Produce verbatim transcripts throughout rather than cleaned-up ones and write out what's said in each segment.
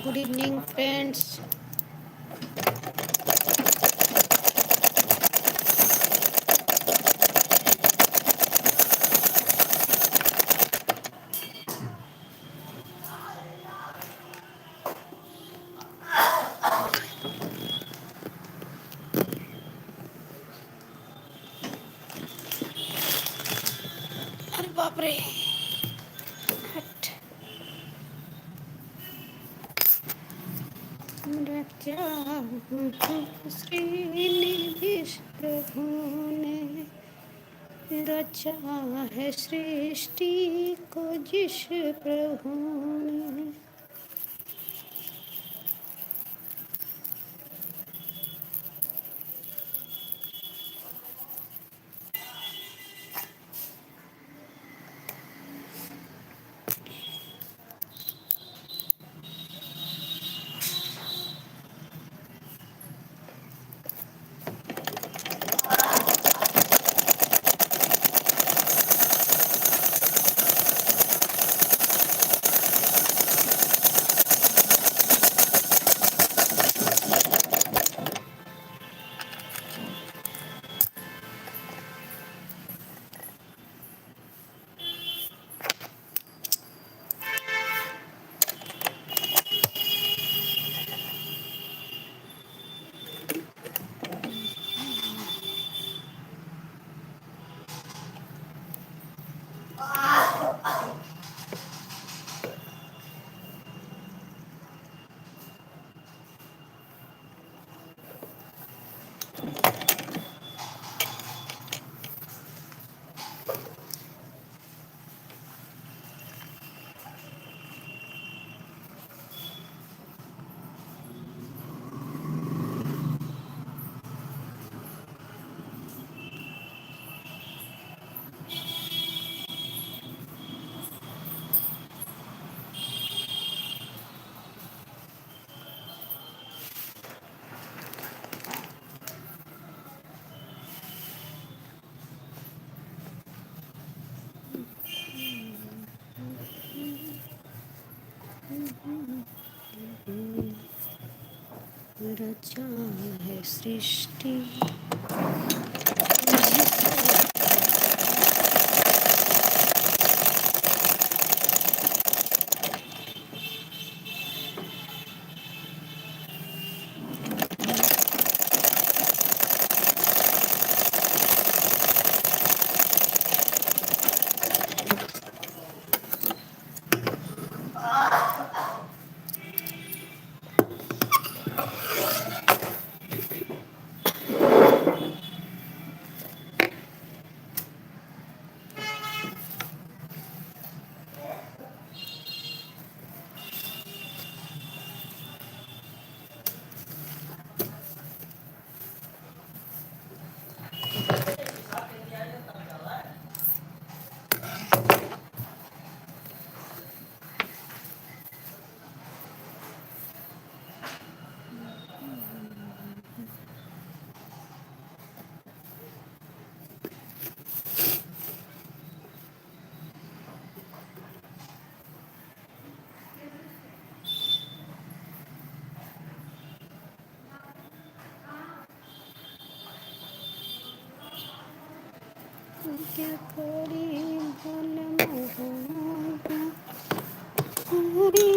Good evening, friends. अरे बाप रे, हट। रचा है श्रीनिधि प्रभु ने, रचा है सृष्टि को जिस प्रभु ने। रचा है सृष्टि। क्या करी भला मोहब्बत करी।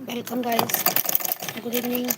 Welcome, guys. Good evening.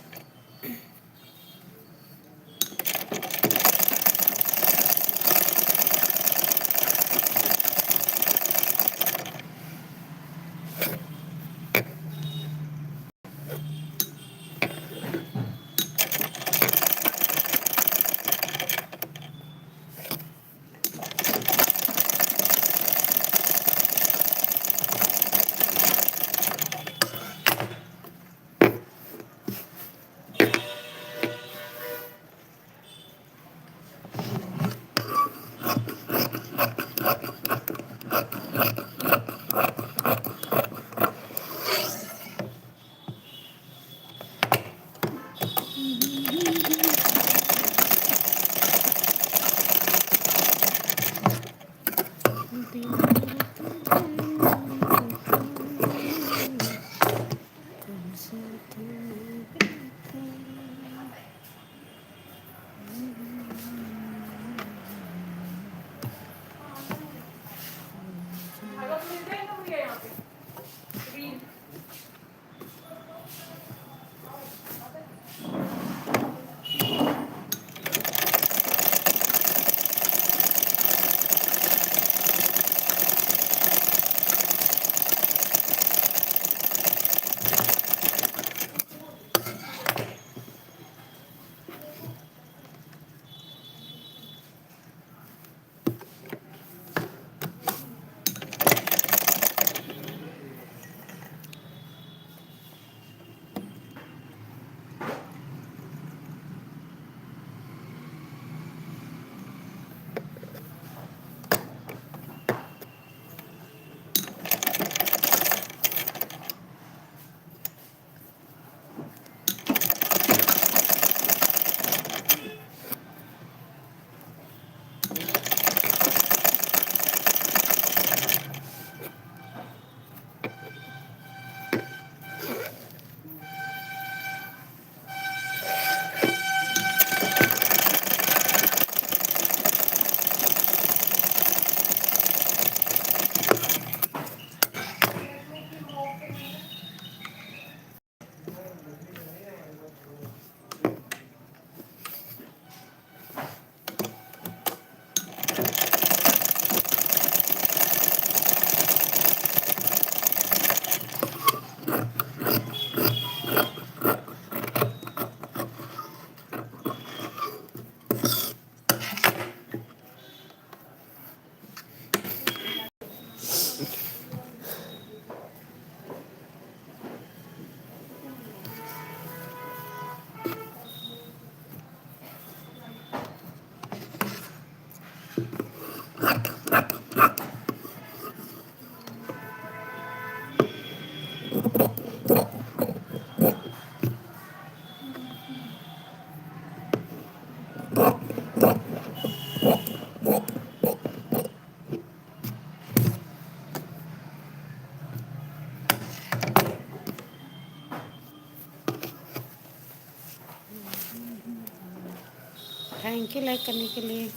करने के लिए।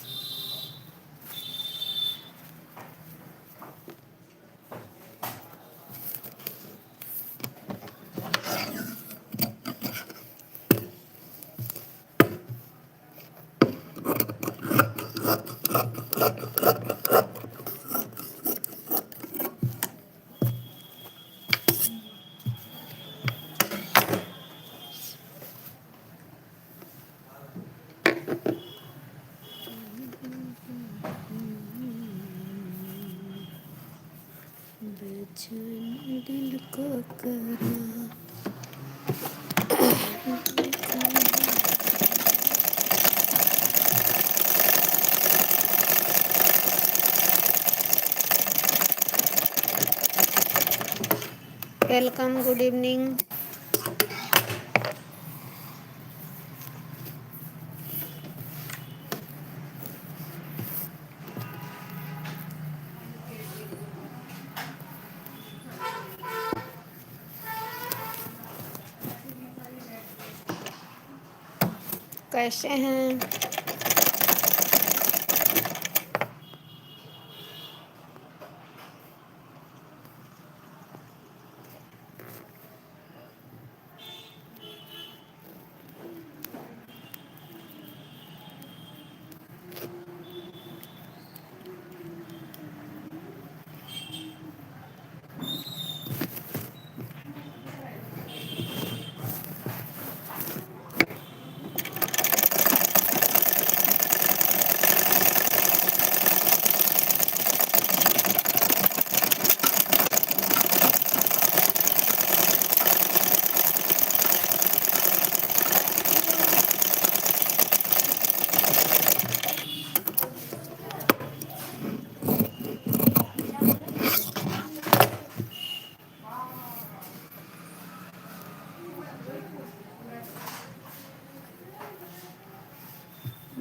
बेचैन दिल को करना। Welcome, good evening. कैसे हैं?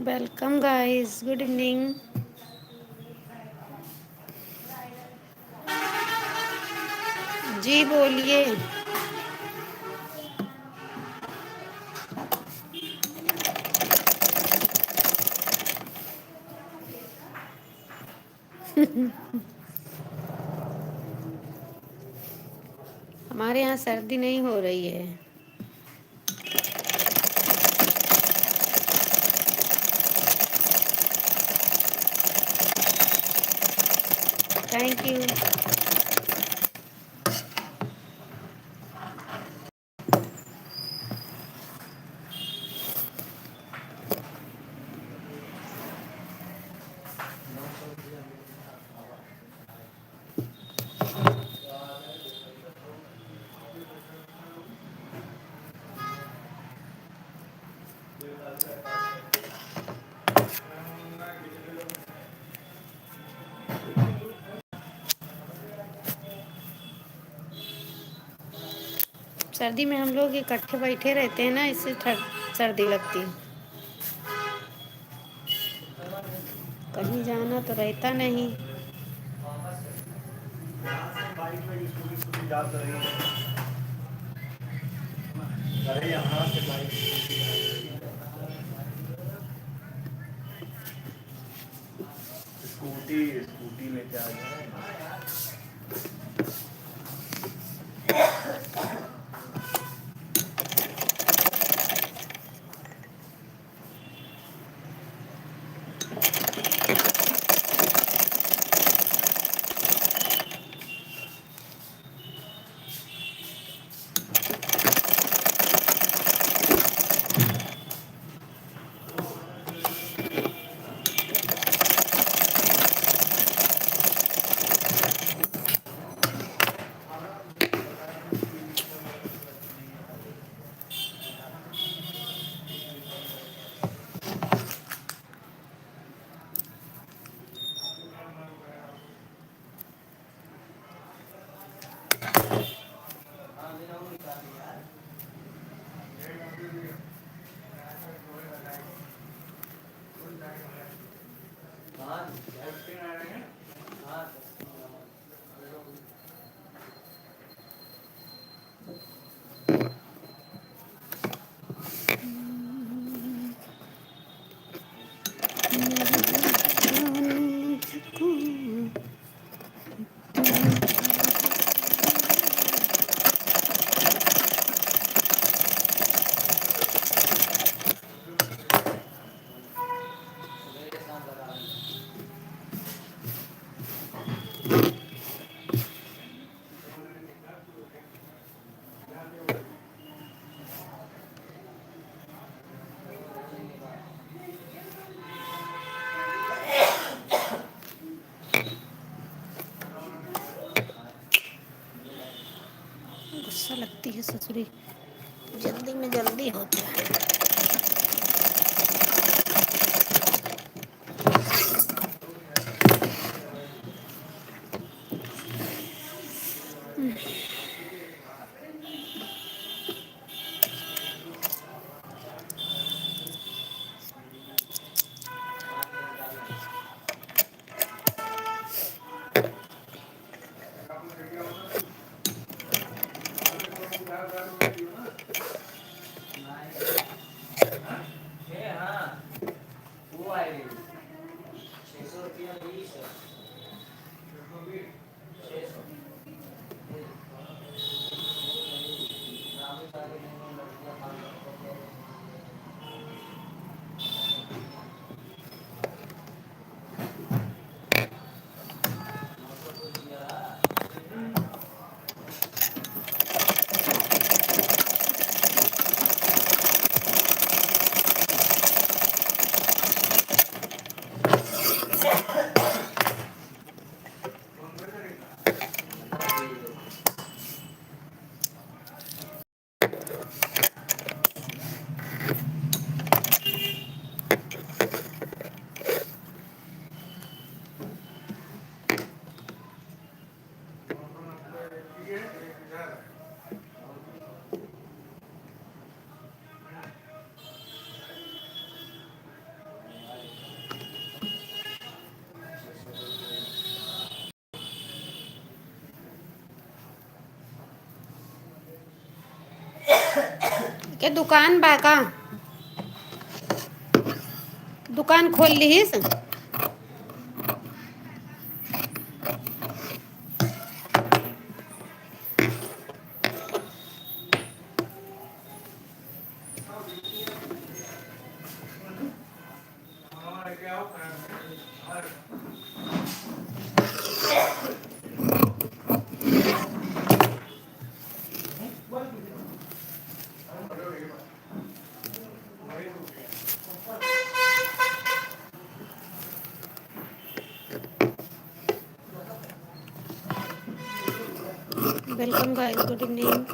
Welcome guys, good evening। जी बोलिए। हमारे यहाँ सर्दी नहीं हो रही है। Thank you। सर्दी में हम लोग इकट्ठे बैठे रहते हैं ना, इससे ठंड, सर्दी लगती है। कहीं जाना तो रहता नहीं। अरे, यहाँ से बाइक स्कूटी, स्कूटी लेके आ गया। गुस्सा लगती है ससुरी, जल्दी में जल्दी होता है। के दुकान बा का? दुकान खोल लिहिस। Welcome guys, good evening.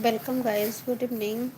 Welcome guys, good evening.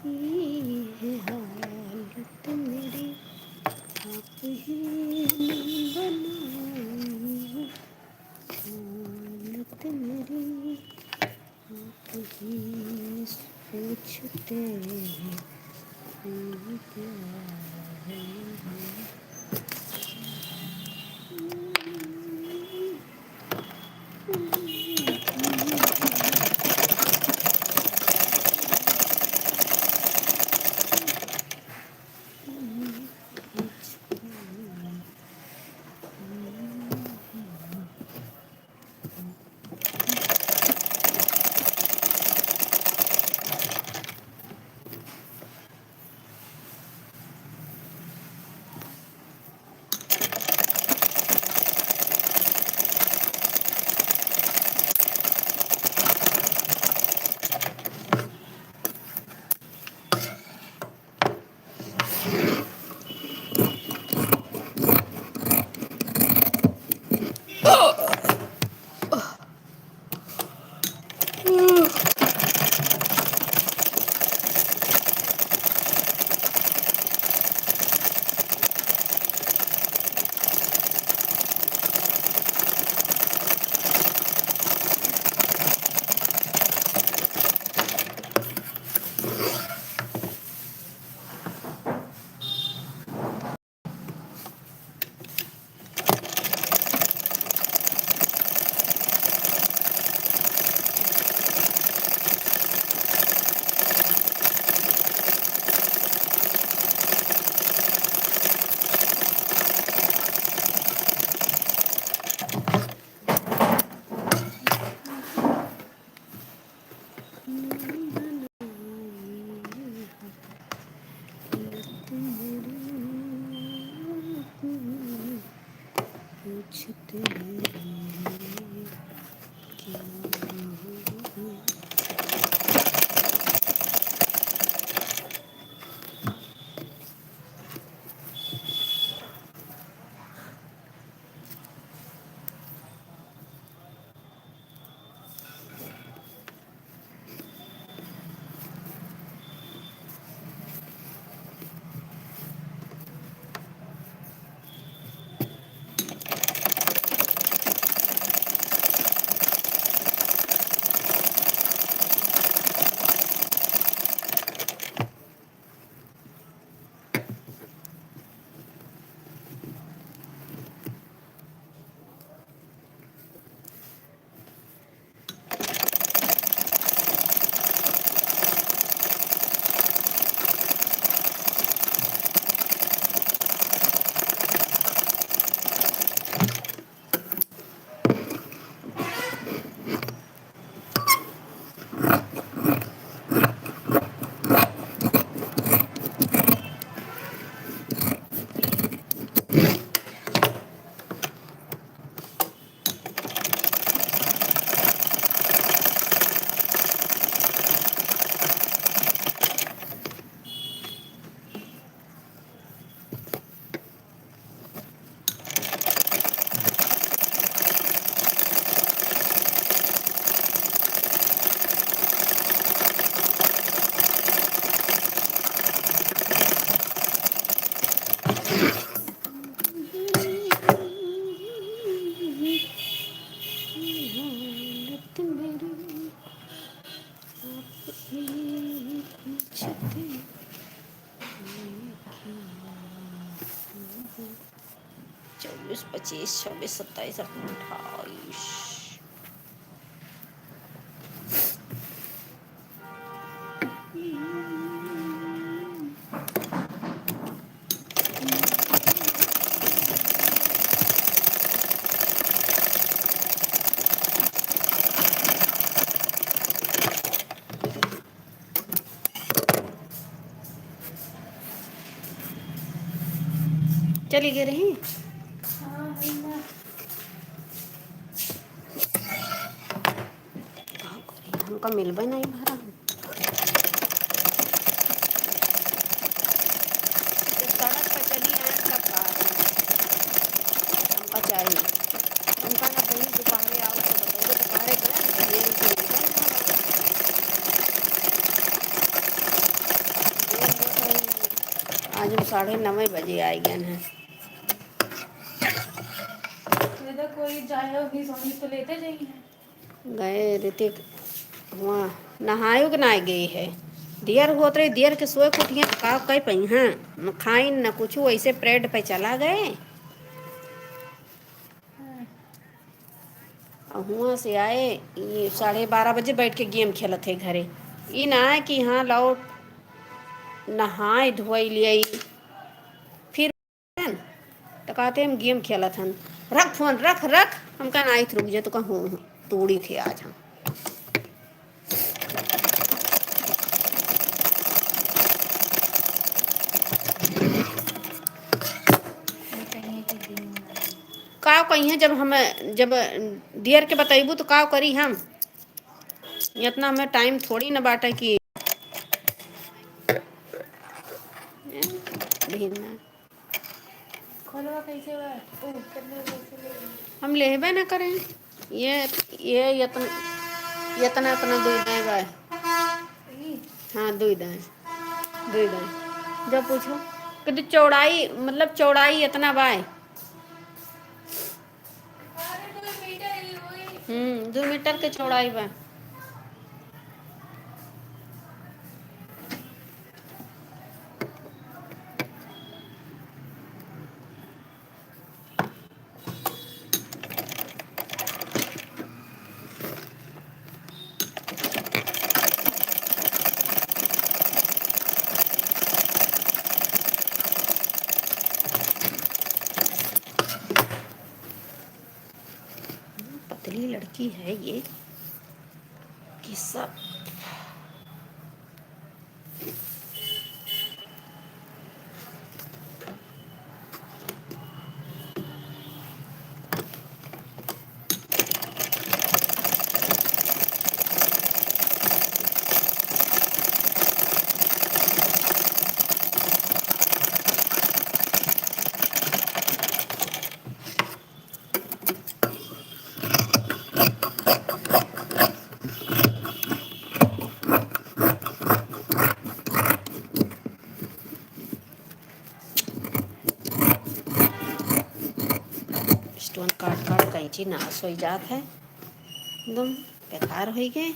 ये हालत मेरी आप ही ने बनाई, हालत मेरी आप ही सोचते हैं, ये क्या है? पच्चीस, छब्बीस, सत्ताईस, अट्ठाईस। चली गई रही। हाँ, वही ना। का करी, हमका मिलबे नहीं भरा। जब सड़क पर चली आए, तब का करी? हमका चाहिए। हमका ना कहीं दोपहरे आओ तो बताओ, दोपहरे गए, दोपहरे से निकल गए। आज हम साढ़े नौ बजे आए गए हैं। तो इधर कोई जाए, उन्नीस, उन्नीस तो लेते जाइए। गए ऋतिक हुआ नहायो के ना गई है। दियर होत रही, दियर के सोए के उठिए तो का कह पई हैं, न खाइन न कुछ, ऐसे प्रेड पे चला गए। और हुआ से आए, ये साढ़े बारह बजे बैठ के गेम खेलत है घरे। ई ना है कि हाँ लौट नहाए धोए लिए, फिर तो कहते हम गेम खेलत हन। रख फोन, रख, रख। हम कहन आइत रुक जा, तो कहूँ तोड़ी थे आज हम। का कहिए, जब हम, जब दियर के बतैबू तो का करी हम? इतना हमें टाइम थोड़ी न बाटे कि खोलवा कैसे बा? ओ, कितना कैसे ले? हम लेबे ना करें। ये, ये इतना, इतना, इतना दुई दाएं बा। ई? हाँ, दुई दाएं, दुई दाएं। जब पूछो कि तो चौड़ाई, मतलब चौड़ाई इतना बा। अरे, दुई मीटर ही होई। हम्म, दुई मीटर के चौड़ाई बा। पतली लड़की है ये कि सब स्टोन काट काट कैंची नाश होइ जात है, एकदम बेकार होइ गए।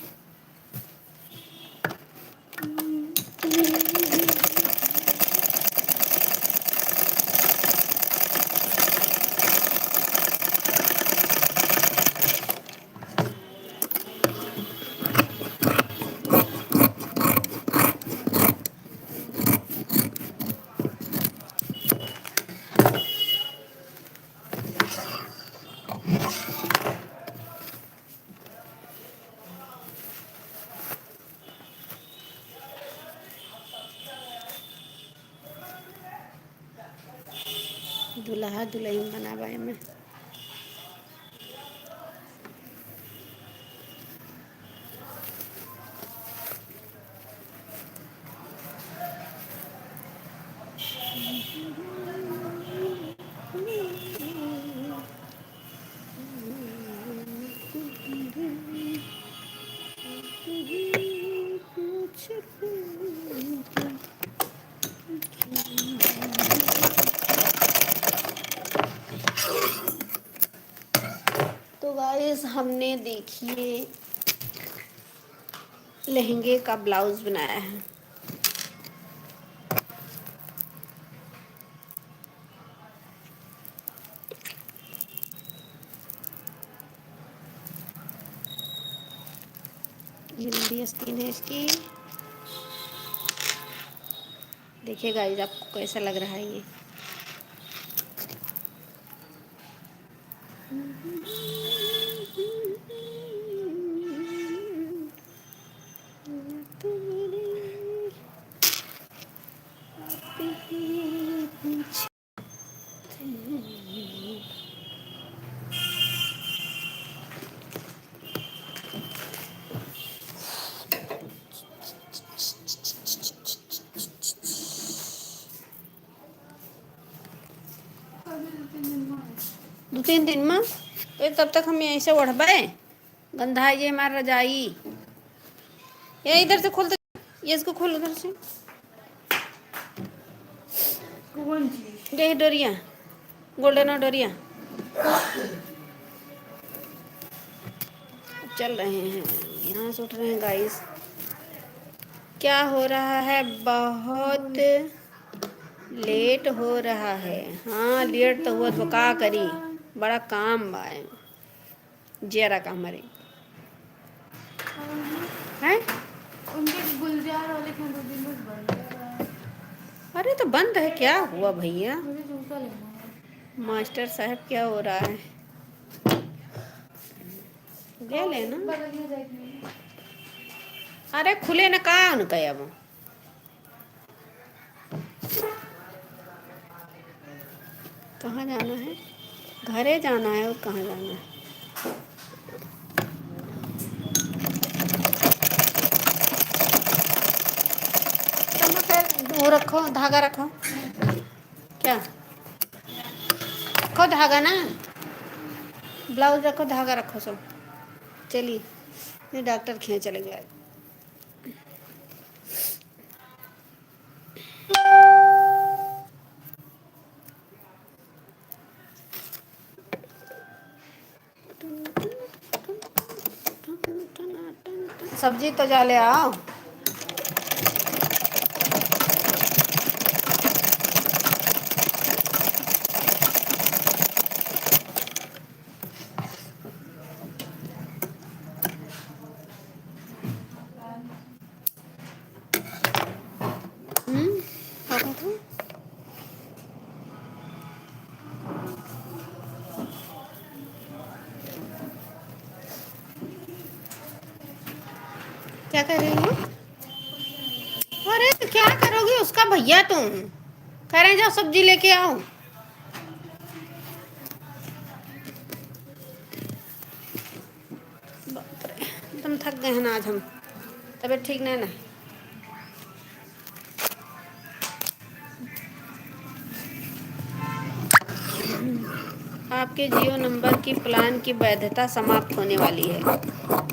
दुल्हा दुल्हन बनावे में। तो गाइस, हमने देखिए लहंगे का ब्लाउज बनाया है। लंबी आस्तीन है इसकी। देखिए गाइस, आपको कैसा लग रहा है ये। दो तीन दिन में, तो तब तक हम यहीं से ओढ़बे। गंधा ये हमार रजाई। ये इधर से खोल दे, ये इसको खोल उधर से। कौन चीज? ये डोरिया, गोल्डन और डोरिया। चल रहे हैं, यहाँ से उठ रहे हैं गाइस। क्या हो रहा है? बहुत लेट हो रहा है। हाँ, लेट तो हुआ तो का करी, बड़ा काम बा। जियरा का मरे। हैं? उनके गुलजार वाले के दो दिन में बंद है। अरे तो बंद है, क्या हुआ भैया? मुझे जूता लेना है। मास्टर साहब, क्या हो रहा है? ले लेना। बगल में जाके। अरे खुले न का उनका अब। कहाँ जाना है? घरे जाना है, और कहाँ जाना है? चलो फिर वो रखो, धागा रखो। क्या? रखो धागा ना, ब्लाउज रखो, धागा रखो सब। चलिए, ये डॉक्टर खींच चले गए। सब्जी तो जा ले आओ। हम्म, का कहत हो? क्या कह रही हो? अरे, तो क्या करोगी उसका भैया तुम? कह रहे हैं, "जाओ, सब्जी लेके आओ।" बाप रे, एकदम थक गए हैं ना आज हम, तबीयत ठीक नहीं ना। आपके जियो नंबर की प्लान की वैधता समाप्त होने वाली है।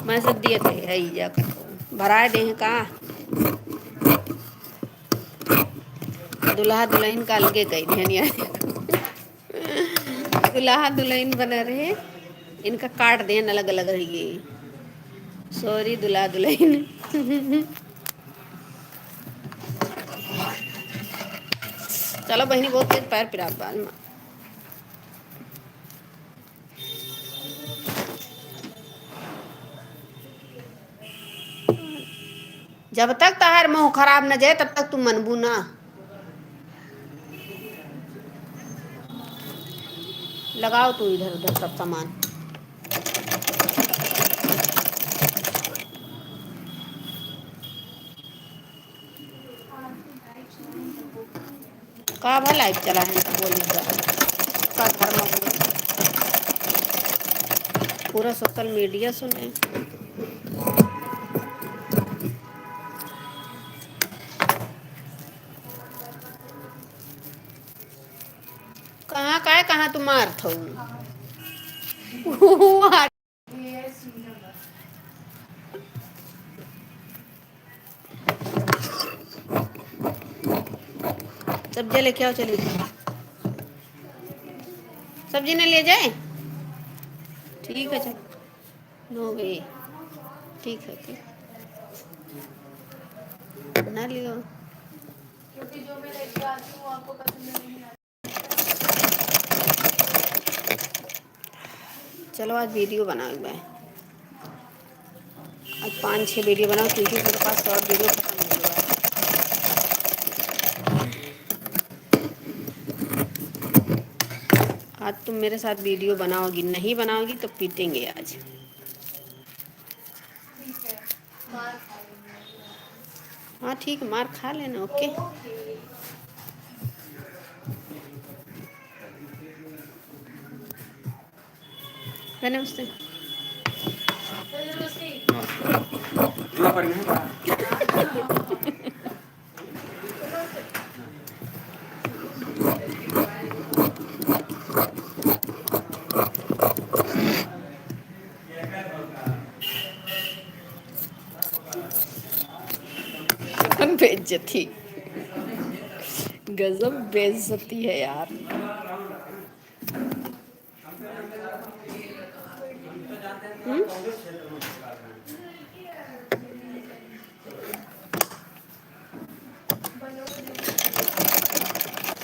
मैसेज दिए थे, है ही जा कर भराए दे हैं का? दुल्हा दुल्हन का अलगे कह दिहन यार। दुल्हा दुल्हन बना रहे, इनका काट देन अलग अलग रहिए। सॉरी दुल्हा दुल्हन। चलो बहिनी, बहुत तेज पैर पिरात बा। जब तक तहार मुंह खराब न जाए, तब तक तू मनबू ना। लगाओ तू इधर उधर सब सामान। का भा लाइव चला है तो बोली तो का घर में बोली। पूरा सोशल मीडिया सुने। कहाँ का है, कहाँ तू मारत हऊ? सब्जी लेके आओ, चलिए। सब्जी नहीं ले जाए? ठीक है, चल। नो वे। ठीक है, ठीक। ना लियो। क्योंकि जो मैं लेके आती हूँ, आपको पसंद नहीं आता। चलो, आज वीडियो बनावे बा। आज पाँच छः वीडियो बनाओ, क्योंकि मेरे पास शॉर्ट वीडियो खत्म हो गया। आज तुम मेरे साथ वीडियो बनाओगी, नहीं बनाओगी तो पीटेंगे आज। हाँ ठीक, मार खा लेना, ओके। नमस्ते। बेइज्जती, गजब बेइज्जती है यार। हम्म?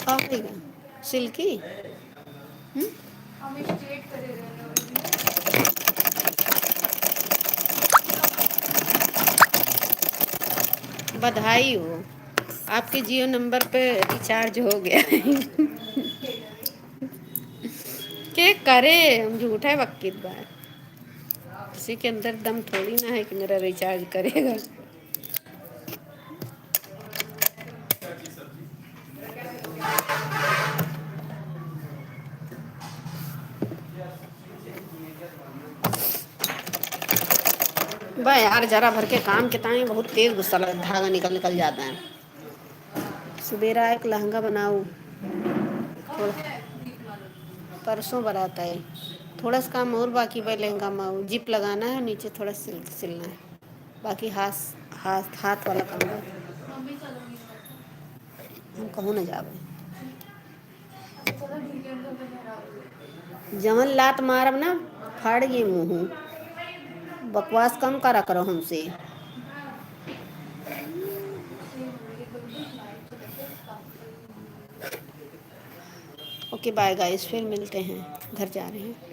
का होइगा? सिल्की? हम्म? बधाई हो, आपके जियो नंबर पे रिचार्ज हो गया है। के करे, हम झूठा है वक्कील बा। किसी के अंदर दम थोड़ी ना है कि मेरा रिचार्ज करेगा। बा यार, जरा भर के काम के ताई बहुत तेज गुस्सा लग, धागा निकल निकल जाता है। सुबेरा एक लहंगा बनाऊ, थोड़ा परसों बारात है, थोड़ा सा काम और बाकी बा लहंगा में, जिप लगाना है, नीचे थोड़ा सिल सिलना है, बाकी हाथ हाथ हाथ वाला काम बा। हम कहूँ ना जावे। जवन लात मारब ना, फाड़ ये मुँह। बकवास कम करा करो हमसे। ओके बाय गाइस, फिर मिलते हैं, घर जा रहे हैं।